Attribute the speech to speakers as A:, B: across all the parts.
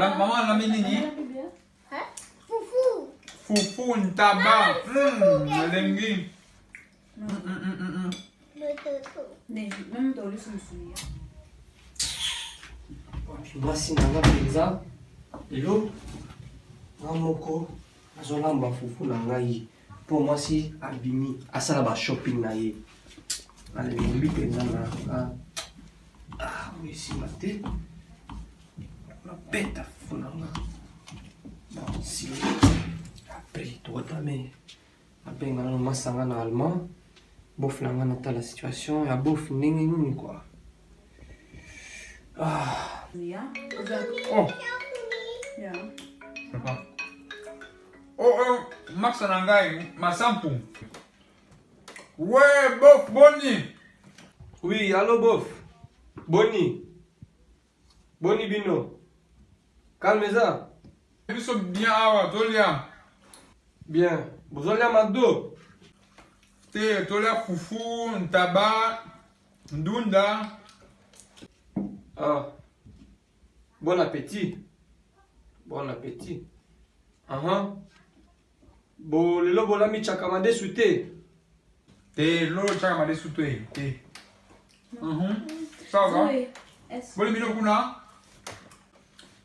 A: Alors, maman alambi nini?
B: Fufu.
A: Fufu ntaba. Elengi.
C: Mwasi na nga mpenza lelo nga moko nazolamba fufu na ngai mpo mwasi abimi asala ba shopping na ye. Nalembi mpenza na nga ah, oyo esimba te nabeta fufu na nga bon sili après tokotame nabenga nano masanga na allemand bof na nga natala situation ya bof ndenge nini kua ah.
A: Oh. Oh, oh, Max na ngai, masampu. Ouais, bof, boni.
C: Oui, allo bof. Boni. Boni bino. Calme eza.
A: Biso bien awa, tolia.
C: Bien. Bozolia McDo?
A: Te, tolia fufu, ntaba, ndunda.
C: Ah. Bon appétit. Bon appétit. Uh -huh. Bo lelo bolami chaka madesu te.
A: Te lolo chaka madesu te. Te. Mhm. Ça va? Boli bino kuna.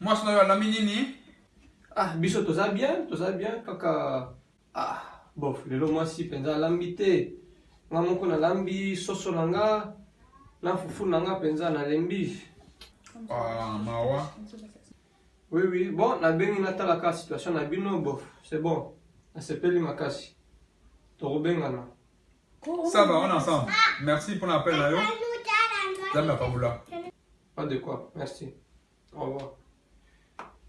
A: Mwasi na yo alami nini?
C: Ah, biso toza bien, toza bien kaka ah, bof lelo mwasi mpenza alambi te. Nga moko nalambi soso na nga na fufu na nga mpenza nalembi.
A: Ah, mawa.
C: Oui oui, bon nabengi natala kaka situation na bino bof, c'est bon. Nasepeli makasi. Tokobengana.
A: Ça va, on est ensemble. Merci pour l'appel na yo. Nzambe apambola.
C: Pas de quoi, merci. Au revoir.